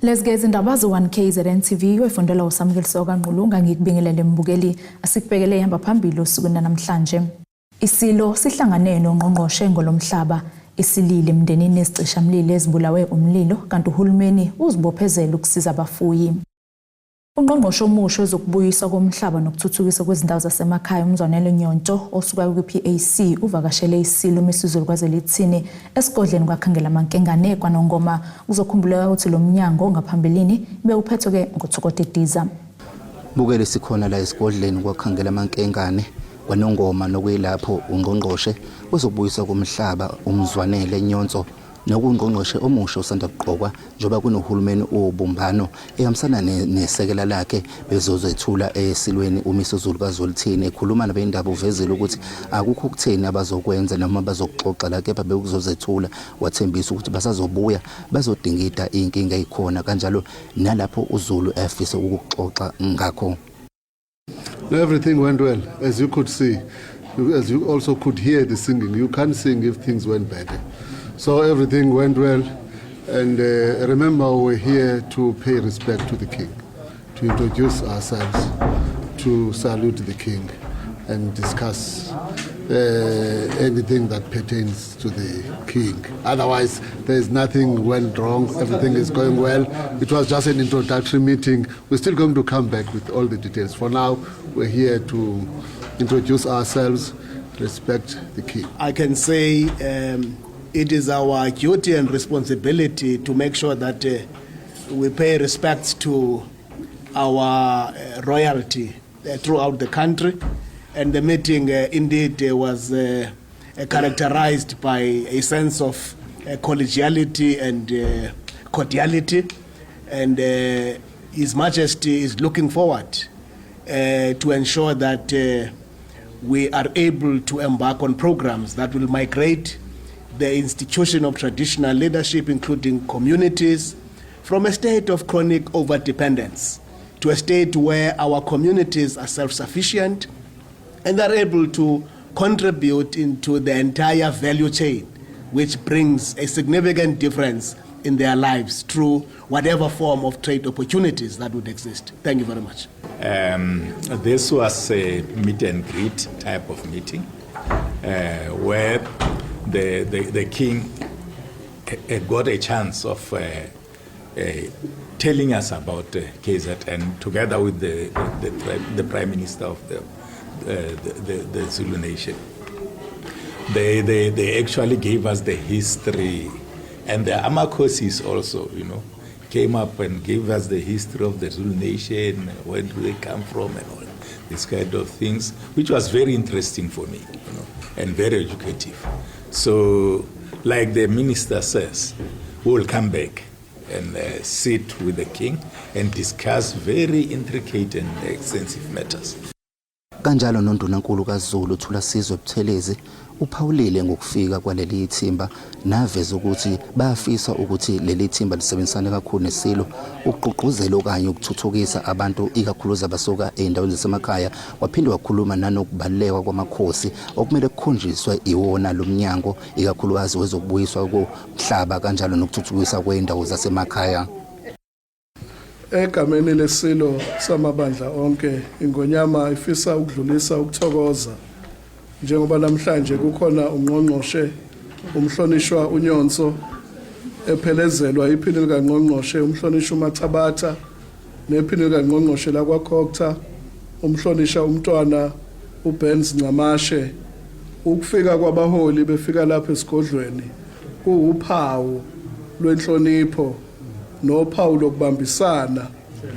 Lezi-ke izindaba ze-1 KZN TV wefundelwa uSamukeliso kaNgqulunga. Ngikubingelele mbukeli, asikubhekele ihamba phambili osukwini namhlanje. Isilo sihlangane nongqongqoshe ngolomhlaba isilile emndenini ezicishamlilo ezibulawe umlilo, kanti uhulumeni uzibophezela ukusiza abafuyi. Ungqongqoshe omusha wezokubuyiswa komhlaba nokuthuthukiswa kwezindawo zasemakhaya, uMzwanele Nyonto, osuka kwi-PAC, uvakashele iSilo uMisuzulu KwaZwelithini esigodleni kwaKhangelamankengane kwaNongoma. Kuzokhumbuleka ukuthi lo mnyango ngaphambilini bewuphethwe-ke nguThoko Didiza. Bukele, sikhona la esigodleni kwaKhangelamankengane kwaNongoma, nokuyilapho ungqongqoshe wezokubuyiswa komhlaba uMzwanele Nyonso, nokungqongqoshe omusha osanda kuqokwa njengoba kunohulumeni wobumbano, ehambisana nesekela lakhe bezozethula esilweni uMisuzulu kaZwelithini. Ekhuluma nabendaba uvezile ukuthi akukho ukutheni abazokwenza noma bazokuxoxa la, kepha bekuzozethula, wathembisa ukuthi basazobuya bazodingida iy'nkinga ey'khona kanjalo nalapho uZulu efise ukuxoxa ngakho. Everything went well, as you could see, as you also could hear the singing. You can't sing if things went bad. So everything went well. And remember, we're here to pay respect to the king, to introduce ourselves, to salute the king, and discuss anything that pertains to the king. Otherwise, there is nothing went wrong. Everything is going well. It was just an introductory meeting. We're still going to come back with all the details. For now, we're here to introduce ourselves, respect the king. I can say it is our duty and responsibility to make sure that we pay respect to our royalty throughout the country. And the meeting indeed was characterized by a sense of collegiality and cordiality. And His Majesty is looking forward to ensure that we are able to embark on programs that will migrate the institution of traditional leadership, including communities, from a state of chronic overdependence to a state where our communities are self sufficient and are able to contribute into the entire value chain, which brings a significant difference in their lives through whatever form of trade opportunities that would exist. Thank you very much. This was a meet and greet type of meeting where the king got a chance of telling us about KZN together with the Prime Minister of the Zulu Nation. They actually gave us the history, and the Amakosis also came up and gave us the history of the Zulu Nation, where do they come from, and all these kind of things, which was very interesting for me and very educative. So, like the minister says, we will come back and sit with the king and discuss very intricate and extensive matters. Kanjalo noNdunankulu kaZulu Thulasizwe Buthelezi uphawulile ngokufika kwaleli thimba, naveza ukuthi bayafisa ukuthi leli thimba lisebenzisane kakhulu nesilo ukugqugquzela okanye ukuthuthukisa abantu, ikakhulukazi abasuka ey'ndaweni zasemakhaya. Waphinde wakhuluma nanokubaluleka kwamakhosi okumele kukhonjiswe iwona lo mnyango, ikakhulukazi wezokubuyiswa komhlaba kanjalo nokuthuthukiswa kwey'ndawo zasemakhaya. Egameni lesilo samabandla onke, ingonyama ifisa ukudlulisa ukuthokoza njengoba namhlanje kukhona ungqongqoshe umhlonishwa uNyhontso ephelezelwa iphini likangqongqoshe umhlonishwa uMathabatha nephini likangqongqoshe lakwaCogta umhlonishwa umntwana uBurns Ncamashe. Ukufika kwabaholi befika lapha esigodlweni kuwuphawu lwenhlonipho nophawu lokubambisana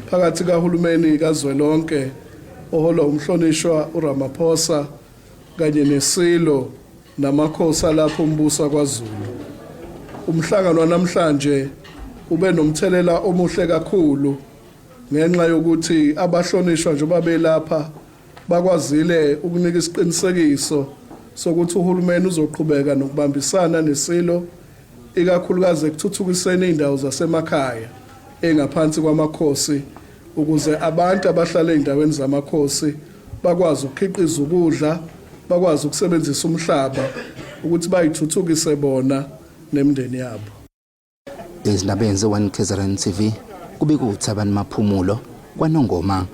phakathi kahulumeni kazwelonke oholwa umhlonishwa uRamaphosa kanye nesilo namakhosi alapho umbuso kwaZulu. Umhlangano wanamhlanje ube nomthelela omuhle kakhulu ngenxa yokuthi abahlonishwa njengoba belapha bakwazile ukunika isiqinisekiso sokuthi uhulumeni uzoqhubeka nokubambisana nesilo, ikakhulukazi ekuthuthukiseni indawo zasemakhaya engaphansi kwamakhosi, ukuze abantu abahlala ey'ndaweni zamakhosi bakwazi ukukhiqiza ukudla, bakwazi ukusebenzisa umhlaba ukuthi bayithuthukise bona nemindeni yabo. Ezindabeni ze-1 KZN TV kubika uThabani Maphumulo kwaNongoma.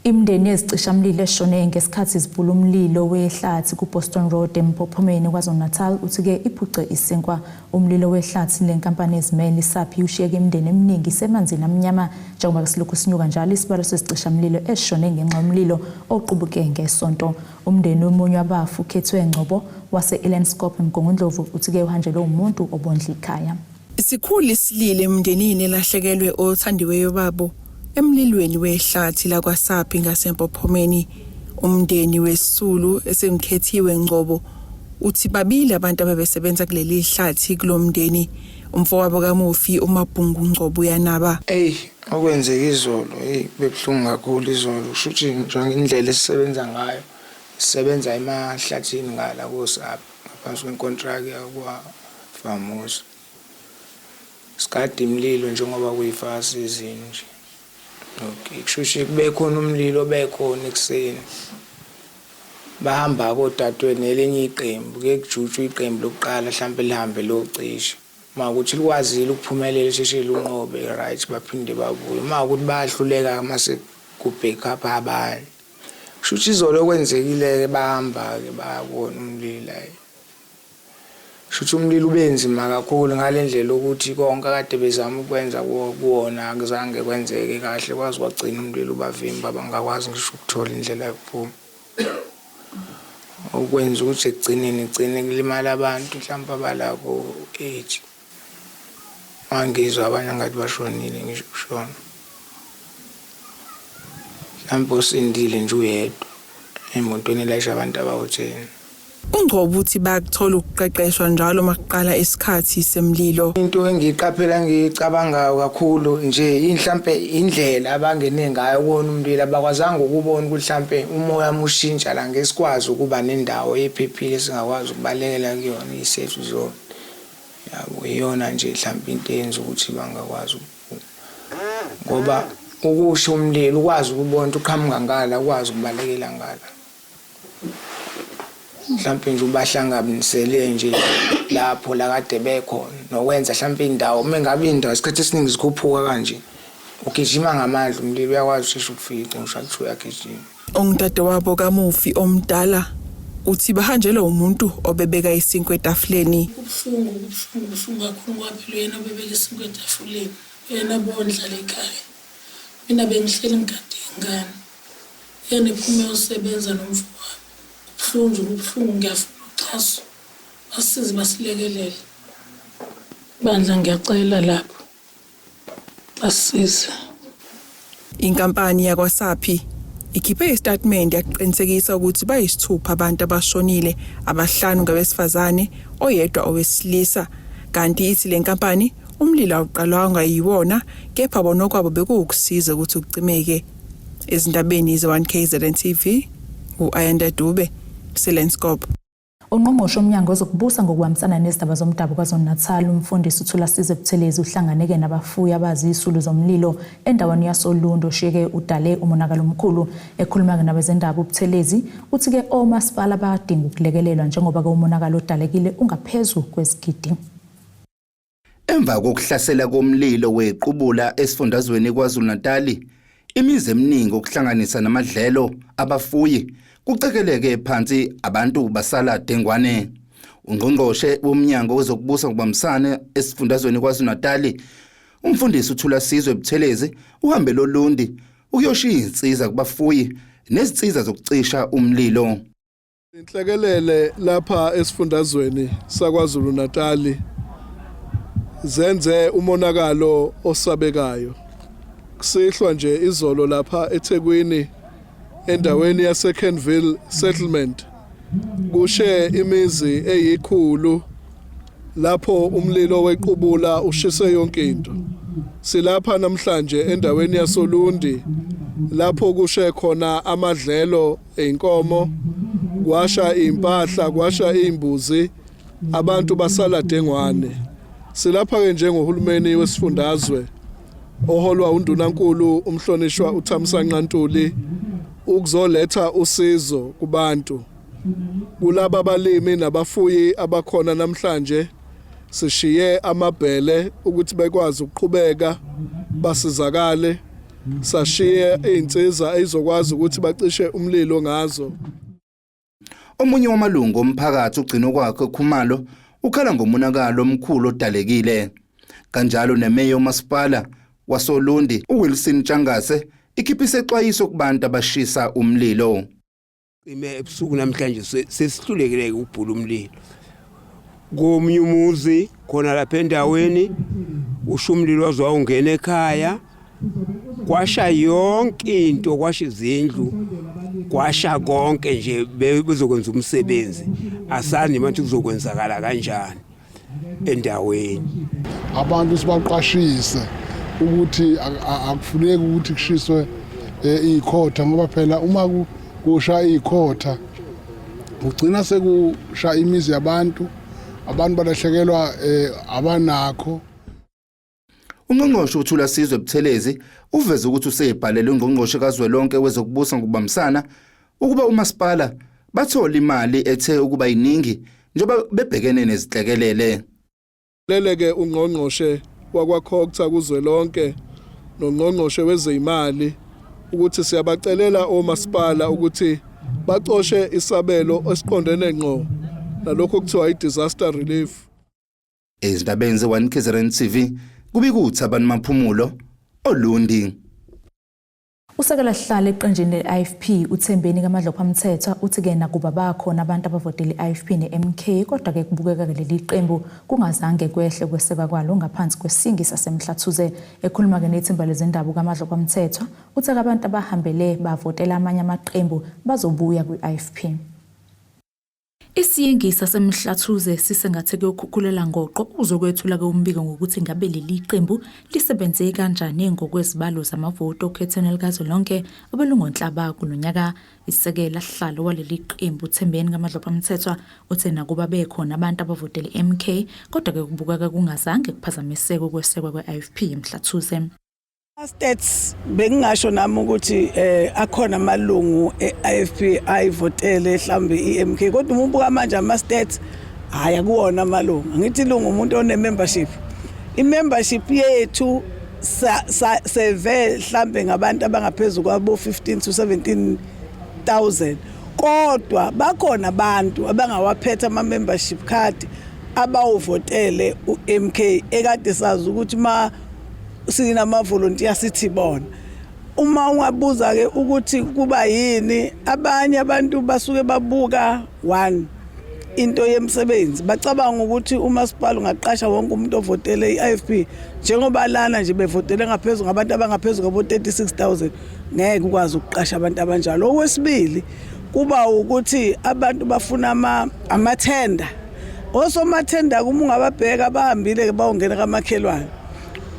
Imindeni yezicishamlilo eshone ngesikhathi zibhula umlilo wehlathi kuBoston Road eMpophomeni KwaZulu-Natal uthi-ke iphuce isinkwa. Umlilo wehlathi lenkampani ezimele iSappi ushiyeke imindeni eminingi isemanzini amnyama njengoba silokhu sinyuka njalo isibalo sesicishamlilo esishone ngenxa yomlilo oqubuke ngeSonto. Umndeni womunye wabafi uKhethiwe Ngcobo wase-Elandskop eMgungundlovu uthi-ke uhanjelwe umuntu obondla ikhaya. Isikhulu isilile emndenini elahlekelwe othandiweyo babo emlilweni wehlathi lakwaSappi ngaseMpophomeni. Umndeni wesisulu esengikhethiwe Ngcobo uthi babili abantu ababesebenza kuleli hlathi kulo mndeni. Umfowabo kamufi uMabhungu Ngcobo uyanaba. Eyi okwenzeka izolo eyi bebuhlungu kakhulu izolo kusho ukuthi njengendlela esisebenza ngayo sisebenza emahlathini ngala koSappi ngaphansi kwenkontraki yakwa-Famosa. Sigada imililo njengoba kuyi-fire season nje. Okay, kusho ukuthi kube khona umlilo obekhona ekuseni. Bahamba kodadewenu nelinye iqembu, kuye kujutshwe iqembu lokuqala hlampe lihambe liyocisha. Uma ukuthi likwazile ukuphumelela lisheshe lunqobe right baphinde babuye. Uma ukuthi bayahluleka mase ku-back up abanye. Kusho ukuthi izolo okwenzekile-ke bahamba-ke baya kuwona umlilo hhayi. Shuthi umlilo ube nzima kakhulu ngale ndlela ukuthi konke akade bezama ukwenza kuwona akuzange kwenzeke kahle kwaze kwagcina umlilo ubavimba bangakwazi ngisho ukuthola indlela yokuphuma. Okwenza ukuthi ekugcineni kugcine kulimala abantu mhlawumpe abala ko-eight. Mangizwa abanye ngathi bashonile ngisho ukushona. Mhlawumpe osindile nje uyedwa emotweni elayisha abantu abawu-10. UNgcobo uthi bayakuthola ukuqeqeshwa njalo uma kuqala isikhathi semlilo. Into engiyiqaphela engiyicabangayo kakhulu nje inhlampe indlela abangene ngayo kuwona umlilo abakwazanga ukubona ukuthi hlampe umoya mushintsha la ngeke sikwazi ukuba nendawo ephephile esingakwazi ukubalekela kuyona i-safe zone. Yabo iyona nje hlampe into eyenza ukuthi bangakwazi ukuphuma. Ngoba ukusha umlilo ukwazi ukubona ukuthi uqhamuka ngala ukwazi ukubalekela ngala. Mhlampe nje ubahlanganisele nje lapho la kade bekhona nokwenza hlampe indawo uma ngabe indawo isikhathi esiningi zikhuphuka kanje ugijima ngamandla umlilo uyakwazi usheshe ukufica ngisho kuthiwa uyagijima. Ongudadewabo kamufi omdala uthi bahanjelwe umuntu obebeka isinkwa etafuleni. Kubuhlungu, kubuhlungu, kubuhlungu kakhulu ngoba phela uyena obebeka isinkwa etafuleni, uyena obondla la ekhaya. Mina bengihleli ngigade ingane. Yena ephume eyosebenza nomfowabo. Kubuhlungu nje kubuhlungu ngiyafuna uxhaso. Basize basilekelele. Bandla ngiyacela lapho. Basize. Inkampani yakwaSappi ikhiphe isitatimende yakuqinisekisa ukuthi bayisithupha abantu abashonile, abahlanu ngabesifazane, oyedwa owesilisa. Kanti ithi le nkampani umlilo awuqalwanga yiwona kepha bona okwabo bekuwukusiza ukuthi ucimeke. Ezindabeni ze-1 KZN TV, u-Ayanda Dube, Selenskop. Ungqongqoshe womnyango wezokubusa ngokubambisana nezindaba zomdabu KwaZulu-Natal, uMfundisi uThulasizwe Buthelezi uhlanganeke nabafuyi abazisulu zomlilo endaweni yasoLundi oshiyeke udale umonakalo omkhulu. Ekhuluma-ke nabezendaba uButhelezi uthi-ke omasipala badinga ukulekelelwa njengoba-ke umonakalo odalekile ungaphezu kwezigidi. Emva kokuhlasela komlilo wequbula esifundazweni KwaZulu-Natali, imizi eminingi okuhlanganisa namadlelo abafuyi kucekeleke phansi abantu basala dengwane. Ungqongqoshe womnyango wezokubusa ngokubambisana esifundazweni KwaZulu-Natali, umfundisi uThulasizwe Buthelezi uhambe loLundi ukuyoshiya izinsiza kubafuyi nezinsiza zokucisha umlilo. Inhlekelele lapha esifundazweni saKwaZulu Natali zenze umonakalo osabekayo. Kusihlwa nje izolo lapha eThekwini endaweni yaseKenville Settlement kushe imizi eyikhulu lapho umlilo wequbula ushise yonke into. Silapha namhlanje endaweni yasoLundi lapho kushe khona amadlelo Inkomo kwasha impahla kwasha imbuzi abantu basala dengwane. Silapha ke njengohulumeni wesifundazwe oholwa undunankulu umhlonishwa uThamsanqa Ntuli ukuzoletha usizo kubantu kulaba balimi nabafuyi abakhona namhlanje. Sishiye amabhele ukuthi bekwazi ukuqhubeka basizakale, sashiye izinsiza ezizokwazi ukuthi bacishe umlilo ngazo. Omunye wamalungu omphakathi ugcino kwakhe Khumalo ukhala ngomonakalo omkhulu odalekile. Kanjalo nemeya yomasipala wasoLundi uWilson Ntshangase ikhiphe isexwayiso kubantu abashisa umlilo. Ime ebusuku namhlanje sesihlulekile ukubhula umlilo. Komunye umuzi khona lapha endaweni usho umlilo waze wawungena ekhaya kwasha yonke into, kwasha izindlu, kwasha konke nje, bezokwenza umsebenzi asani manje kuzokwenzakala kanjani endaweni. Abantu sibaqwashise ukuthi akufuneki ukuthi kushiswe ikhotha, ngoba phela uma kusha ikhotha kugcina sekusha imizi yabantu, abantu balahlekelwa abanakho. Ungqongqoshe uThulasizwe Buthelezi uveze ukuthi usebhalele ungqongqoshe kazwelonke wezokubusa ngokubambisana ukuba umasipala bathole imali ethe ukuba iningi njengoba bebhekene nezinhlekelele. Leleke ungqongqoshe wakwaCogta kuzwelonke nongqongqoshe wezeyimali ukuthi siyabacelela omasipala ukuthi bacoshe isabelo esiqondene ngqo nalokho kuthiwa i-disaster relief. Ezindabeni ze-1 KZN TV kubika uThabani Maphumulo oLundi. Usekela sihlalo eqenjini le-IFP uThembeni kaMadlopha Mthethwa uthi-ke nakuba bakhona abantu abavotele i-IFP ne-MK, kodwa-ke kubukeka-ke leli qembu kungazange kwehle kwesekwa kwalo ngaphansi kwesingi saseMhlathuze. Ekhuluma-ke nethimba lezindaba uKaMadlopha Mthethwa uthe abantu abahambele bavotela amanye amaqembu bazobuya kwi-IFP. Isiyingi saseMhlathuze sisengathe kuyokhukhulela ngoqo uzokwethula-ke umbiko ngokuthi ngabe leli qembu lisebenze kanjani ngokwezibalo zamavoti okhethweni likazwelonke obelungonhlaba kulo nyaka. Isekela sihlalo waleli qembu Thembeni kaMadlopha Mthethwa uthe nakuba bekhona abantu abavotele i-MK, kodwa-ke kubukeka kungazange kuphazamiseke ukwesekwa kwe-IFP eMhlathuze. Stats bengingasho nami ukuthi akhona amalungu e-IFP ayivotele mhlambe i-MK, kodwa uma ubuka manje ama stats hayi akuwona amalungu. Angithi ilungu umuntu one membership, i-membership yethu seve mhlambe ngabantu abangaphezulu kwabo 15 to 17,000, kodwa bakhona abantu abangawaphethe ama membership card abawuvotele u-MK ekade sazi ukuthi ma sinama-volunteer sithi bona. Uma ungabuza ke ukuthi kuba yini, abanye abantu basuke babuka one into yemsebenzi, bacabanga ukuthi umasipala ungaqasha wonke umuntu ovotele i-IFP, njengoba lana nje bevotele ngaphezulu ngabantu abangaphezulu kwabo 36,000, ngeke ukwazi ukuqasha abantu abanjalo. Okwesibili kuba ukuthi abantu bafuna amathenda, osomathenda uma ungababheka bahambile ke bawungena kamakhelwane.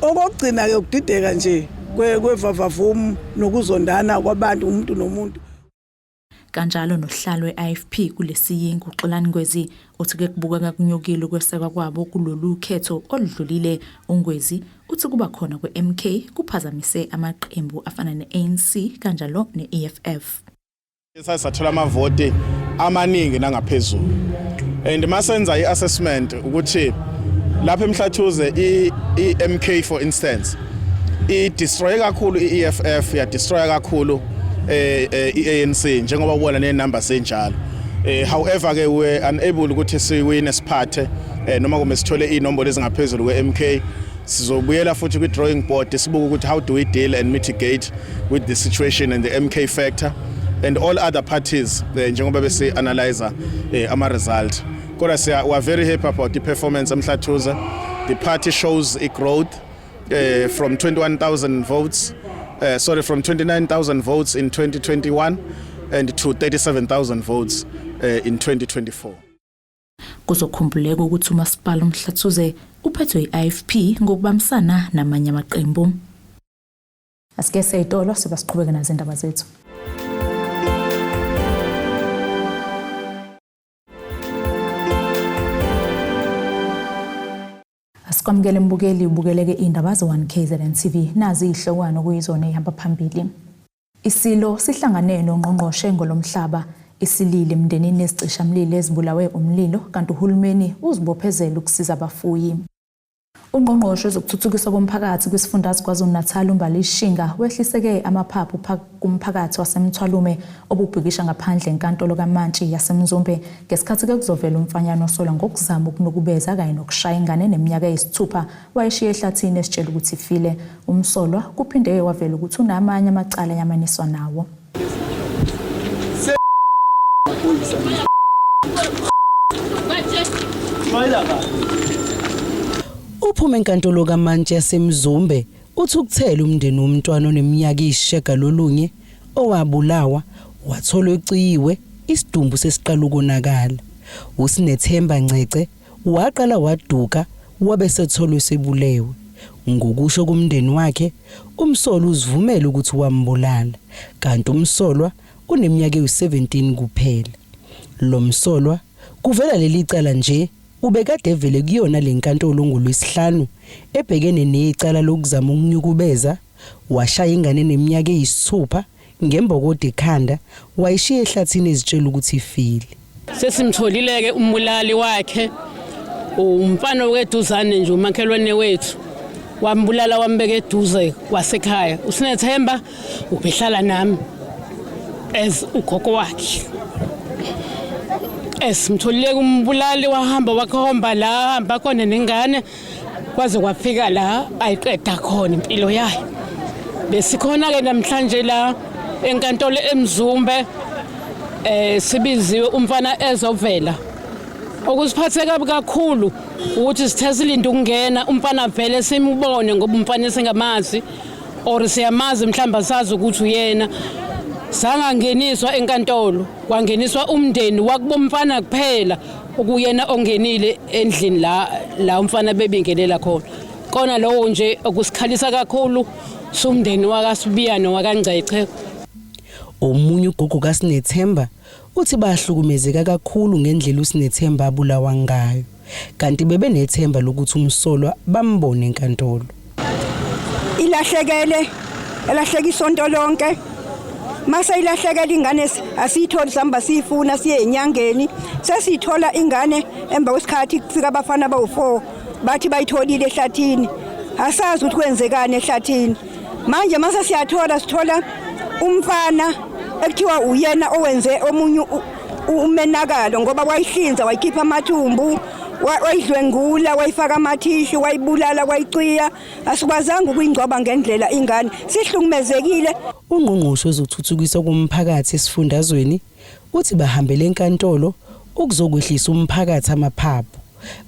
Okokugcina ke ukudideka nje kwevavavumu nokuzondana kwabantu umuntu nomuntu. Kanjalo nohlalo we-IFP kulesiyingi uXolani Ngwezi uthi ke kubukeka kunyukile ukwesekwa kwabo kulolu khetho oludlulile. UNgwezi uthi kuba khona kwe-MK kuphazamise amaqembu afana ne-ANC kanjalo ne-EFF. Sathola amavoti amaningi nangaphezulu, and masenza i-assessment ukuthi lapha eMhlathuze i-MK, for instance, i-destroy kakhulu i-EFF, ya destroy kakhulu i-ANC, njengoba ubona ne-numbers enjalo. However ke we unable ukuthi siwine, siphathe noma kumbe sithole inombolo ezingaphezulu kwe-MK. Sizobuyela futhi kwi-drawing board, sibuke ukuthi how do we deal and mitigate with the situation and the MK factor and all other parties, njengoba bese analyzer ama result. Kodwa siya we are very happy about the performance eMhlathuze. The party shows a growth from 21,000 votes, sorry, from 29,000 votes in 2021 and to 37,000 votes in 2024. Kuzokhumbuleka ukuthi umasipala uMhlathuze uphethwe i-IFP ngokubambisana namanye amaqembu. Asike seyitolo siba siqhubeke nazo indaba zethu. Asikwamukele mbukeli, ubukeleke indaba ze-1 KZN TV. Nazi izihlokwana okuyizona ezihamba phambili. Isilo sihlangane nongqongqoshe ngolomhlaba. Isilile emndenini yezicishamlilo ezibulawe umlilo kanti uhulumeni uzibophezela ukusiza abafuyi. Ungqongqoshe wezokuthuthukiswa komphakathi kwisifundazwe KwaZulu-Natal uMbali Shinga wehliseke amaphaphu kumphakathi waseMthwalume obubhikisha ngaphandle enkantolo kamantshi yaseMzumbe ngesikhathi ke kuzovela umfanyana osolwa ngokuzama ukunukubeza kanye nokushaya ingane eneminyaka eyisithupha wayeshiye ehlathini esitshela ukuthi ifile. Umsolwa kuphinde wavela ukuthi unamanye amacala ayamaniswa nawo. Uphume enkantolo kamantshi yaseMzumbe uthukuthele umndeni womntwana oneminyaka eyisishiyagalolunye owabulawa watholwa eciyiwe isidumbu sesiqala ukonakala. USinethemba Ncece waqala waduka wabe esetholwa esebulewe. Ngokusho komndeni wakhe, umsolwa uzivumele ukuthi wambulala, kanti umsolwa uneminyaka ewu-17 kuphela. Lo msolwa kuvela leli cala nje ubekade evele kuyona le nkantolo ngoLwesihlanu ebhekene necala lokuzama ukunyukubeza, washaya ingane eneminyaka eyisithupha ngembokodo ekhanda wayishiya ehlathini ezitshela ukuthi ifile. Sesimtholile-ke umbulali wakhe umfana weduzane nje umakhelwane wethu wambulala wambeka eduze kwasekhaya uSinethemba ubehlala nami as ugogo wakhe esimtholile umbulali wahamba wakhomba la hamba khona nengane kwaze kwafika la ayiqeda khona impilo yayo besikhona-ke namhlanje la enkantolo emzumbe eh sibiziwe umfana ezovela okusiphathe kabi kakhulu ukuthi sithe silinde ukungena umfana vele simubone ngoba umfana esingamazi or siyamazi mhlawumbe asazi ukuthi uyena sangangeniswa enkantolo kwangeniswa umndeni wakubomfana kuphela okuyena ongenile endlini la la umfana bebingelela khona kona lowo nje okusikhalisa kakhulu sumndeni wakaSibiya nowakaNgcece Omunye ugogo kaSinethemba uthi bahlukumezeka kakhulu ngendlela uSinethemba abulawa ngayo kanti bebenethemba lokuthi umsolwa bambone enkantolo. Ilahlekele elahleka isonto lonke mase ilahlekela ingane asiyitholi sihamba siyifuna siye enyangeni sesiyithola ingane emva kwesikhathi kufika abafana abawu-4 bathi bayitholile ehlathini asazi ukuthi kwenzekani ehlathini manje mase siyathola sithola umfana ekuthiwa uyena owenze omunye umenakalo ngoba wayihlinza wayikhipha amathumbu wayidlwengula wayifaka amathishu wayibulala wayicwiya asikwazanga ukuyingcwaba ngendlela ingane sihlukumezekile Ungqongqoshe wezokuthuthukiswa komphakathi esifundazweni uthi bahambele enkantolo ukuzokwehlisa umphakathi amaphaphu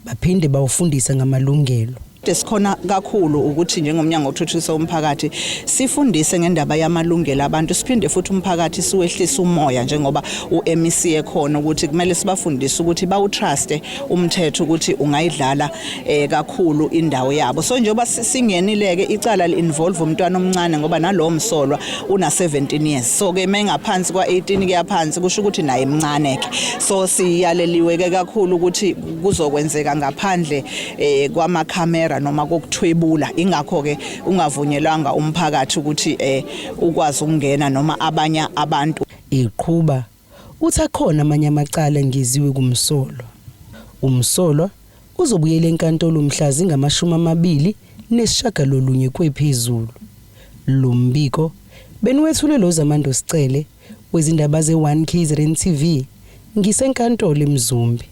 baphinde bawufundise ngamalungelo. Esikhona kakhulu ukuthi njengomnyango wokuthuthukisa umphakathi sifundise ngendaba yamalungelo abantu siphinde futhi umphakathi siwehlise umoya njengoba u-MEC ekhona ukuthi kumele sibafundise ukuthi bawutruste umthetho ukuthi ungayidlala eh kakhulu indawo yabo so njengoba singenile-ke icala li-involve umntwana omncane ngoba nalowo msolwa una 17 years so ke mengaphansi kwa-18 kuya phansi kusho ukuthi naye mncane ke so siyaleliwe ke kakhulu ukuthi kuzokwenzeka ngaphandle eh kwamakhamera noma kokuthwebula ingakho ke ungavunyelwanga umphakathi ukuthi eh ukwazi ukungena noma abanye abantu Iqhuba uthi akhona amanye amacala engeziwe kumsolwa. Umsolwa uzobuyela enkantolo mhla zingama-29 kwephezulu. Lo mbiko beniwethulelwa uZamando Sicele wezindaba ze-1 KZN TV ngisenkantolo eMzumbe.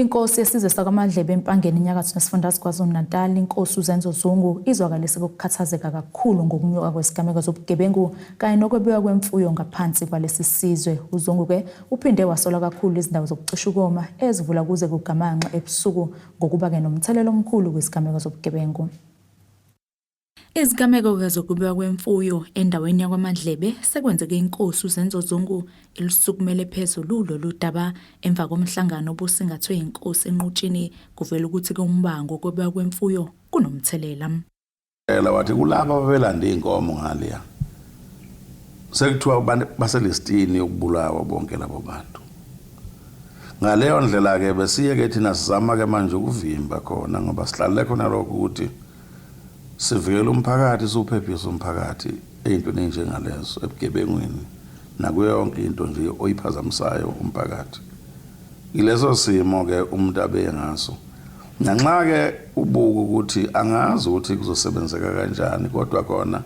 Inkosi yesizwe sakwaMadlebe eMpangeni enyakatho nesifundazwe KwaZulu-Natal, iNkosi uZenzo Zungu, izwakalise ukukhathazeka kakhulu ngokunyuka kwezigameko zobugebengu kanye nokwebiwa kwemfuyo ngaphansi kwalesi sizwe. UZungu-ke uphinde wasola kakhulu izindawo zokucisha ukoma ezivula kuze kugamanxe ebusuku ngokuba-ke nomthelela omkhulu kwizigameko zobugebengu. Izigameko-ke zokubiwa kwemfuyo endaweni yakwaMadlebe sekwenzeke inkosi uZenzo Zungu ilusukumele phezulu lolu daba emva komhlangano obusingathwe yinkosi eNqutshini kuvela ukuthi umbango wokwebiwa kwemfuyo kunomthelela. Ela wathi kulaba ababelanda iy'nkomo ngaleya sekuthiwa abantu baselistini yokubulawa bonke labo bantu. Ngaleyo ndlela-ke besiye-ke thina sizama-ke manje ukuvimba khona ngoba sihlalele khona lokho ukuthi sivikele umphakathi siwuphephise umphakathi ey'ntweni ey'njengalezo ebugebengwini Nakuyo yonke into nje oyiphazamisayo umphakathi. Ileso simo ke umuntu abe ngaso. Nanxa ke ubuka ukuthi angazi ukuthi kuzosebenzeka kanjani, kodwa kona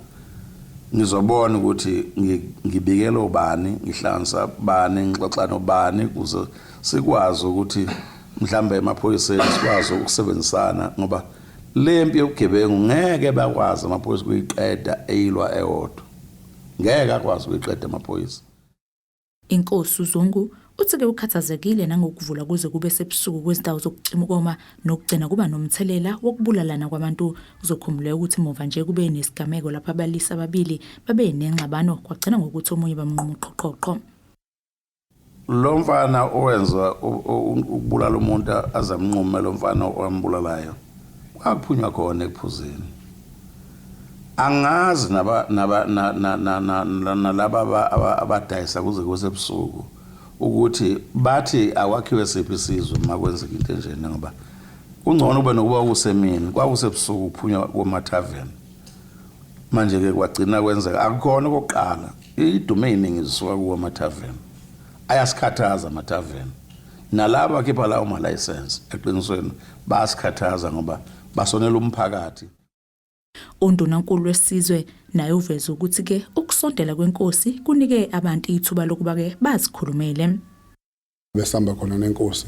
ngizobona ukuthi ngibikela ubani, ngihlanganisa bani, ngixoxa nobani ukuze sikwazi ukuthi mhlambe emaphoyiseni sikwazi ukusebenzisana, ngoba le mpi yobugebengu ngeke bakwazi amaphoyisa ukuyiqeda eyilwa ewodwa. Ngeke akwazi ukuyiqeda amaphoyisa. Inkosi uZungu uthi-ke ukhathazekile nangokuvulwa kuze kube sebusuku kwezindawo zokucima ukoma nokugcina kuba nomthelela wokubulalana kwabantu. Kuzokhumbuleka ukuthi muva nje kube nesigameko lapho abalisa ababili babe nengxabano kwagcina ngokuthi omunye bamnquma uqhoqhoqho. Lo mfana owenza ukubulala umuntu aze amnqume lo mfana owambulalayo, kwakuphunywa khona ekuphuzeni. Angazi naba naba nalaba abadayisa kuze kuse ebusuku ukuthi bathi akwakhiwe siphi isizwe uma kwenzeka into enjena, ngoba kungcono kube nokuba kusemini, kwakusebusuku kuphunywa komathaveni. Manje-ke kwagcina kwenzeka, akukhona okokuqala, idume iningi zisuka kuwo amathaveni. Ayasikhathaza amathaveni, nalaba akhipha lawo malayisensi eqinisweni bayasikhathaza ngoba basonela umphakathi. UNdunankulu wesizwe naye uveze ukuthi-ke ukusondela kwenkosi kunike abantu ithuba lokuba-ke bazikhulumele. Besihamba khona nenkosi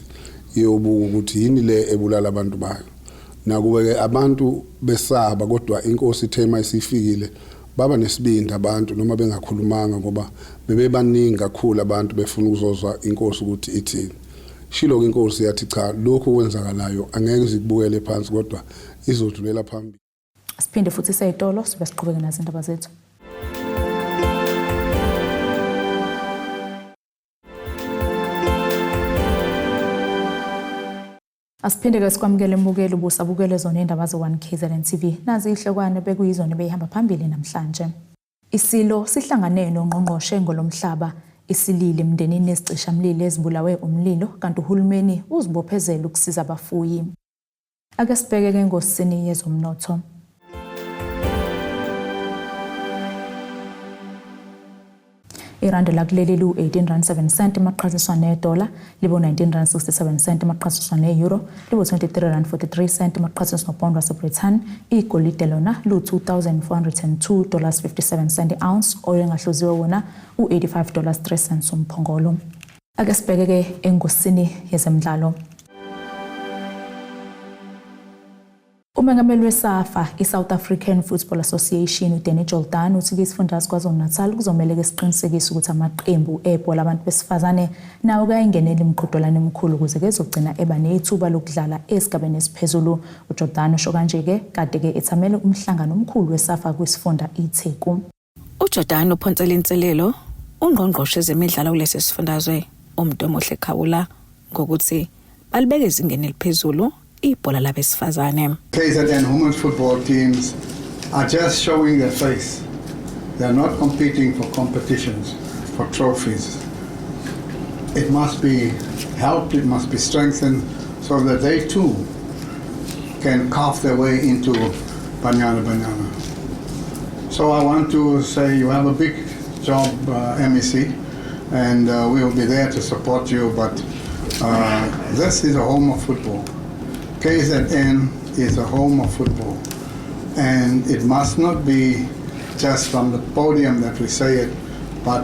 iyobuka ukuthi yini le ebulala abantu bayo. Nakuba-ke abantu besaba, kodwa inkosi ithe uma isifikile baba nesibindi abantu noma bengakhulumanga, ngoba bebebaningi kakhulu abantu befuna ukuzozwa inkosi ukuthi ithini. Shilo-ke inkosi yathi cha, lokhu okwenzakalayo angeke izikubukele phansi, kodwa izodlulela phambili. Siphinde futhi seyitolo sibe siqhubeke nazo indaba zethu. Asiphinde ke sikwamukele mbukeli ubusabukele zona indaba ze-1 KZN TV. Nazi ihlokwane bekuyizona ebeyihamba phambili namhlanje. Isilo sihlangane nongqongqoshe ngolomhlaba isilile emndenini ezicishamlilo ezibulawe umlilo, kanti uhulumeni uzibophezela ukusiza abafuyi. Ake sibheke ke ngosini yezomnotho. Irandi lakuleli liwu-18 rand 7 cent maqhathaniswa nedola, libo-19 rand 67 cent maqhathaniswa ne-euro, libo-23 rand 43 cent maqhathaniswa nopound waseBrithani. Igolide lona liwu-2402 dollars 57 cent i-ounce, oil engahluziwe wona u-85 dollars 3 cents umphongolo. Ake sibheke ke engosini yezemidlalo. Umengameli weSAFA, i-South African Football Association, uDanny Jordaan, uthi isifundazwe KwaZulu-Natal kuzomele-ke siqinisekise ukuthi amaqembu ebhola abantu besifazane nawo kayingenela imiqhudelwano emikhulu ukuze kezogcina eba nethuba lokudlala esigabeni esiphezulu. UJordaan usho kanje-ke kade-ke ethamele umhlangano omkhulu weSAFA kwisifunda iTheku. UJordaan uphonsele inselelo ungqongqoshe ezemidlalo kulesi sifundazwe uMntomuhle Khawula ngokuthi balibeke ezingeni eliphezulu ibhola labesifazane. KZN women's football teams are just showing their face. They are not competing for competitions, for trophies. It must be helped, it must be strengthened so that they too can carve their way into Banyana Banyana. So I want to say you have a big job, MEC, and we will be there to support you, but this is a home of football. KZN is a home of football, and it must not be just from the podium that we say it, but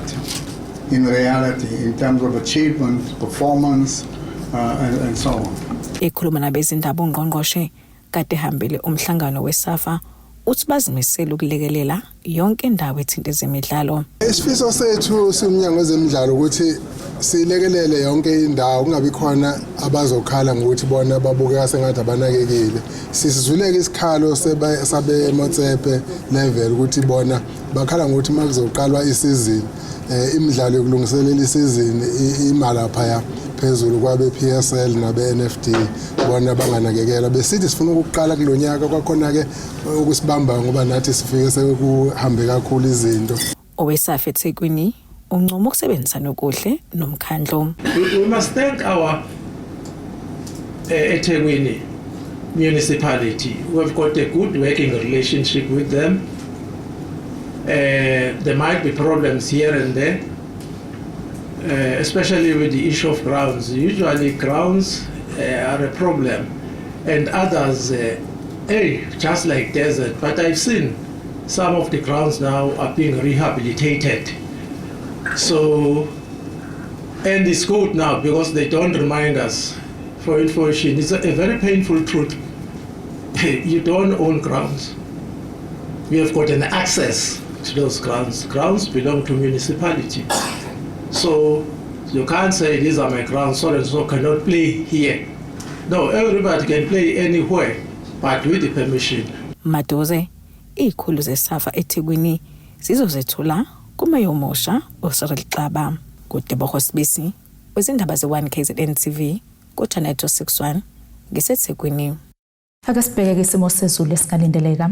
in reality, in terms of achievement, performance, and so on. Ekhuluma nabezindaba ungqongqoshe kade ehambele umhlangano weSAFA uthi bazimisele ukulekelela yonke indawo ethinta ezemidlalo. Isifiso sethu siwumnyango wezemidlalo ukuthi silekelele yonke indawo, kungabi khona abazokhala ngokuthi bona babukeka sengathi abanakekile. Sisizwileke isikhalo sabe Motsepe level ukuthi bona bakhala ngokuthi uma kuzoqalwa isizini, imidlalo yokulungiselela isizini imali laphaya phezulu kwabe PSL nabe NFD, bona banganakekelwa. Besithi sifuna ukuqala kulonyaka kwakhona ke ukusibamba ngoba nathi sifike sekuhambe kakhulu izinto. OweSAFA eThekwini uncoma ukusebenzisana okuhle nomkhandlu. We must thank our eThekwini municipality. We've got a good working relationship with them. There might be problems here and there, Especially with the issue of grounds. Usually grounds are a problem and others, hey, just like desert. But I've seen some of the grounds now are being rehabilitated. So, and it's good now because they don't remind us. For information, it's a very painful truth. You don't own grounds. We have got an access to those grounds. Grounds belong to municipality. So you can't say these are my grounds, so and so cannot play here. No, everybody can play anywhere, but with the permission. Maduze, izikhulu zeSAFA eThekwini zizozethula kumeya omusha uCyril Xaba. KuTebogo Sibisi wezindaba ze-1 KZN TV ku-Channel 261 ngiseThekwini. Ake sibheke isimo sezulu esingalindeleka.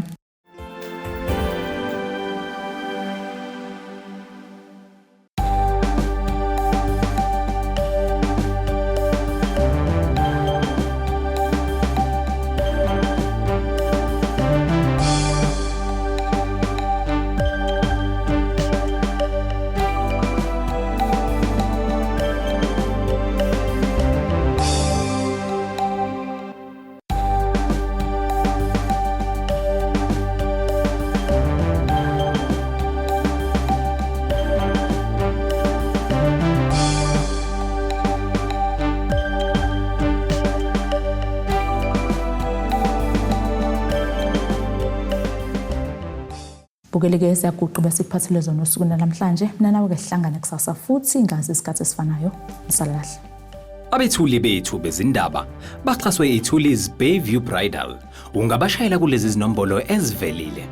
Bukeleke siyaguqa besikuphathele zona usuku namhlanje. Mina nawe ke sihlangane kusasa futhi ngazi isikhathi esifanayo. Nisala kahle. Abethuli bethu bezindaba baxhaswe iThulis Bayview Bridal. Ungabashayela kulezi zinombolo ezivelile.